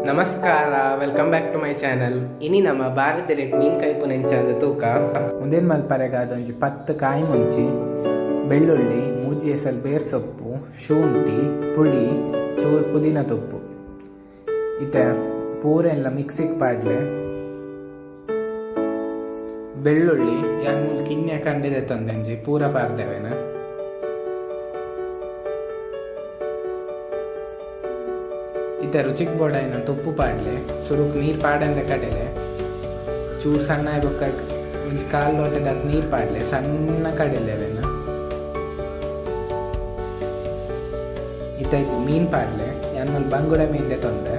ನಮಸ್ಕಾರ, welcome back to my channel. ಇನಿ ನಮ್ಮ ಭಾರತ ಮೀನ್ ಕೈಪುನ ಎಂಚ ತೂಕ. ಉಂದೆನ್ ಮಲ್ಪರೆಗಾದ್ ಒಂಜಿ 10 ಕಾಯಿ ಮುಂಚಿ, ಬೆಳ್ಳುಳ್ಳಿ, ಮೂಜಿ ಎಸಲ್ ಬೇರ್ ಸೊಪ್ಪು, ಶುಂಠಿ, ಪುಳಿ, ಚೂರು ಪುದೀನ ತೊಪ್ಪು. ಇತ್ತೆ ಪೂರೆಲ್ಲ ಮಿಕ್ಸಿಗೆ ಪಾಡ್ಲೆ. ಬೆಳ್ಳುಳ್ಳಿ ಯಾನ್ ಮೂಲು ಕಿನ್ಯ ಕಂಡಿದೆ ತಂದೆಂಜಿ ಪೂರ ಪಾರ್ದೆವೇನ. ಇತ್ತೆ ರುಚಿಕ್ ಬೋಡಾಯಿನ ತೊಪ್ಪು ಪಾಡ್ಲೆ. ಸುರುಕ್ ನೀರು ಪಾಡಂದ ಕಡೆಲೆ. ಚೂರು ಸಣ್ಣ ಬೊಕ್ಕ ಒಂಜಿ ಕಾಲು ಲೋಟದ ನೀರು ಪಾಡ್ಲೆ. ಸಣ್ಣ ಕಡೆಲೆ ಅವೆನ. ಇತ್ತೆ ಮೀನ್ ಪಾಡ್ಲೆ. ಯಾನ್ ಮೂಲು ಬಂಗುಡೆ ಮೀನ್ ದೆತೊಂದೆ.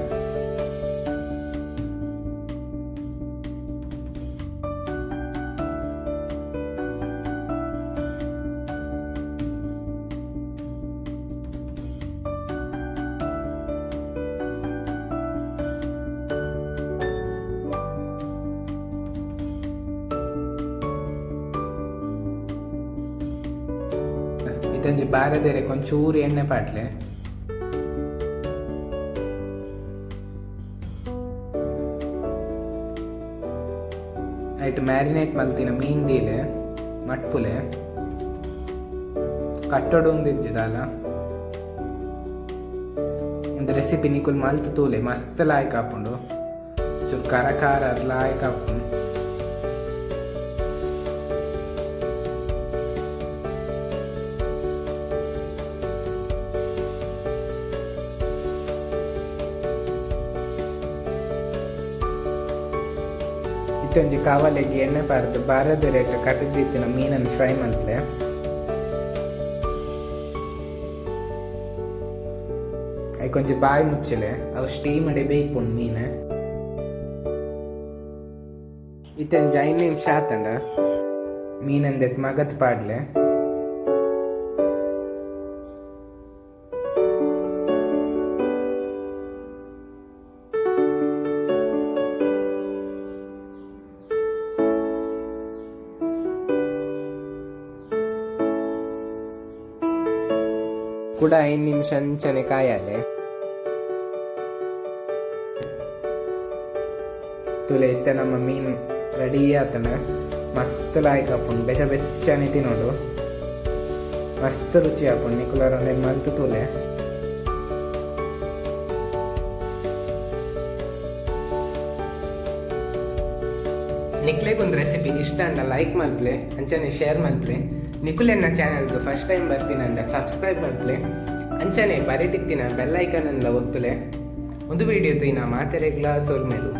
ಇತ್ತೊಂಜಿ ಬಾರೆದಿರೆಕ್ ಒಂಚೂರು ಎಣ್ಣೆ ಪಾಡ್ಲೆ. ಐಟ್ ಮ್ಯಾರಿನೇಟ್ ಮಲ್ತಿನ ಮೀನ್ ದೀಲೆ. ಮಟ್ಪುಲೆ. ಕಟ್ಟೊಡು ಒಂದಿಜ್ಜಿ ದಾಲ. ಒಂದು ರೆಸಿಪಿ ನಿಕುಲ್ ಮಲ್ತ್ ತೂಲೆ, ಮಸ್ತ್ ಲಾಯ್ಕ್ ಆಪುಂಡು. ಚೂರು ಖಾರ ಖಾರ ಅದ್ ಲಾಯ್ಕ್ ಆಪುಂಡು. ಇತ್ತೊಂಜಿ ಕಾವಲಿಗೆ ಎಣ್ಣೆ ಪಾಡ್ದು ಬಾರೆದಿರೆಟ್ ಕಟ್ಟದಿತ್ತಿನ ಮೀನನ್ನು ಫ್ರೈ ಮಲ್ಪಲೆ. ಐಕೊಂಜಿ ಬಾಯಿ ಮುಚ್ಚಲೆ. ಅವು ಸ್ಟೀಮ್ ಅಡೆ ಬೇಯ್ಪುಂಡು ಮೀನು. ಇತ್ತೊಂಜಿ 5 ನಿಮಿಷ ಆತಂಡ. ಮೀನಂದೆತ್ ಮಗತ್ ಪಾಡ್ಲೆ. ಕುಡ 5 ನಿಮಿಷ ಅಂಚನೆ ಕಾಯಾಲೆ. ತುಲೆ, ಇತ್ತೆ ನಮ್ಮ ಮೀನ್ ರೆಡಿ ಆತನ. ಮಸ್ತ್ ಲಾಯ್ಕ್ ಆಪುಂಡು. ಬೆಚ್ಚ ಬೆಚ್ಚನೆ ತಿನ್ನೋಡು. ಮಸ್ತ್ ರುಚಿ ಆಪುಂಡು. ನಿಕುಲರ ಒಂದೆನ್ ಮಲ್ತ್ ತೂಲೆ. ನಿಕ್ಲೆಗ್ ಒಂದು ರೆಸಿಪಿ ಇಷ್ಟ ಅಂಡ ಲೈಕ್ ಮಲ್ಪ್ಲೆ, ಅಂಚನೆ ಶೇರ್ ಮಲ್ಪ್ಲೆ. ನಿಕುಲೆನ್ನ ಚಾನೆಲ್ಗೆ ಫಸ್ಟ್ ಟೈಮ್ ಬರ್ಪಿನಂಡ ಸಬ್ಸ್ಕ್ರೈಬ್ ಮಲ್ಪ್ಲೆ. ಅಂಚನೆ ಬರಿಟಿತ್ತಿನ ಬೆಲ್ ಐಕನ್ ಒತ್ತುಲೆ. ಒಂದು ವಿಡಿಯೋ ತೂಯಿನ ಮಾತೆರೆಗ್ಲಾ ಸೊಲ್ಮೆಲು.